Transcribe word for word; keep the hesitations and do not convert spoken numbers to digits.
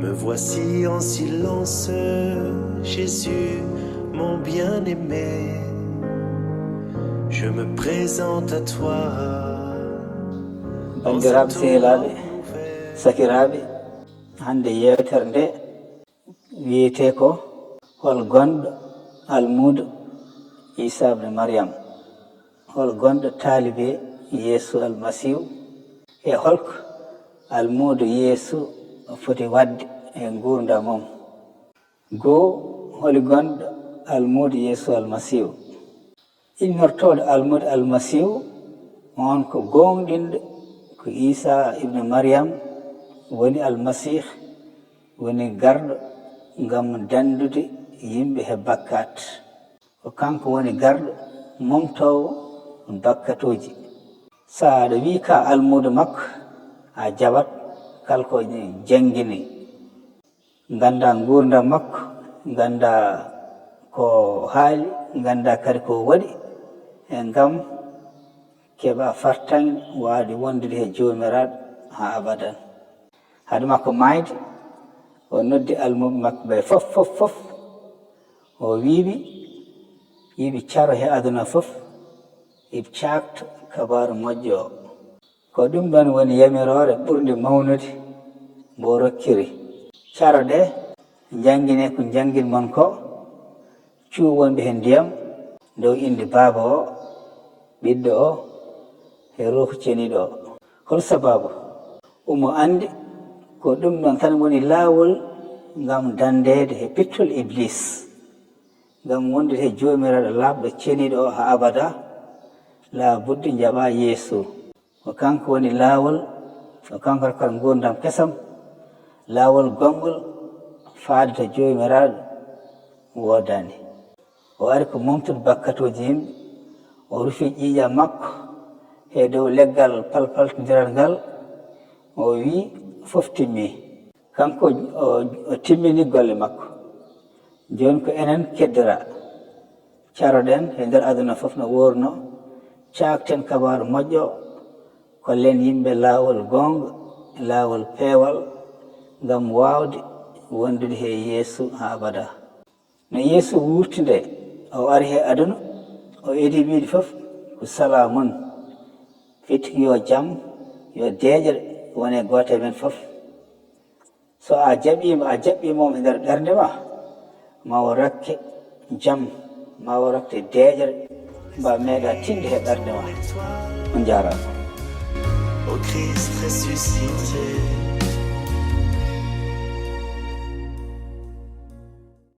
Me voici en silence, Jésus, mon bien-aimé. Je me présente à toi. Banndiraaɓe sehilaaɓe, sakiraaɓe, hannde yeewtere nde wiyetee ko hol gonɗo almuudo Iisaa ibn Maryam? Hol gonɗo taalibe Yeesu Almasiihu? E holko almuudo Yeesu foti waɗde e nguurndam mum? Goo, holi gonɗo almuudo Yeesu Almasiihu? Innortooɗo almuudo Almasiihu on ko gooŋɗinɗo ko Iisaa ibn Maryam woni Almasiih, woni garɗo ngam danndude yimɓe he bakkaat. Ko kanko woni garɗo momtoowo bakkatuuji. So aɗa wiyi ko a almuudo makko, a jaɓat kala ko jannginii. Nganndaa nguurndam makko, nganndaa ko haali, nganndaa kadi ko waɗi e ngam keɓa fartaŋŋe waawde wondude he Joomiraaɗo haa abadan. Hade makko maayde, o noddi almuuɓe makko ɓe fof, fof, fof. O wiiɓe, yiɓe caro he aduna fof, yiɓe caakta kabaaru moƴƴo o. Ko ɗum ɗoon woni yamiroore ɓurnde mawnude mbo o rokkiri. Caroɗe, njanngine ko njanngin mon ko, cuuwonɓe he ndiyam, dow innde Baaba o, Ɓiɗɗo o, he Ruuhu Ceniiɗo o. Hol sabaabu? Omo anndi ko ɗum ɗoon tan woni laawol ngam danndeede he pittol Ibliis. Ngam wondude he Joomiraaɗo laaɓɗo ceniiɗo o haa abada, laa budde njaɓaa Yeesu. Ko kanko woni laawol, ko kanko rokkata nguurndam kesam, laawol gonngol faade to Joomiraaɗo woodaani. O ari ko momtude bakkatuuji yimɓe, o rufi ƴiiƴam makko he dow leggal palpaltondiral ngal, o wiyi, fof timmii. Kanko o, o timmini golle makko. Jooni ko enen keddoraa. Caroɗen he nder aduna fof no wuurnoo, caakten kabaaru moƴƴo, kollen yimɓe laawol goonga, laawol peewal, ngam waawde wondude he Yeesu haa abada. No Yeesu wuurti nde o ari he aduna, o eedi wiide fof ko salaamun, firti yo jam, yo deeƴre wone gooto e men fof. So a jaɓiima, a jaɓɓiima mo e nder ɓernde ma, ma o rokke jam, ma o rokke deeƴre, mba meeɗa tinde he ɓernde ma. On njaaraama. Au Christ ressuscité,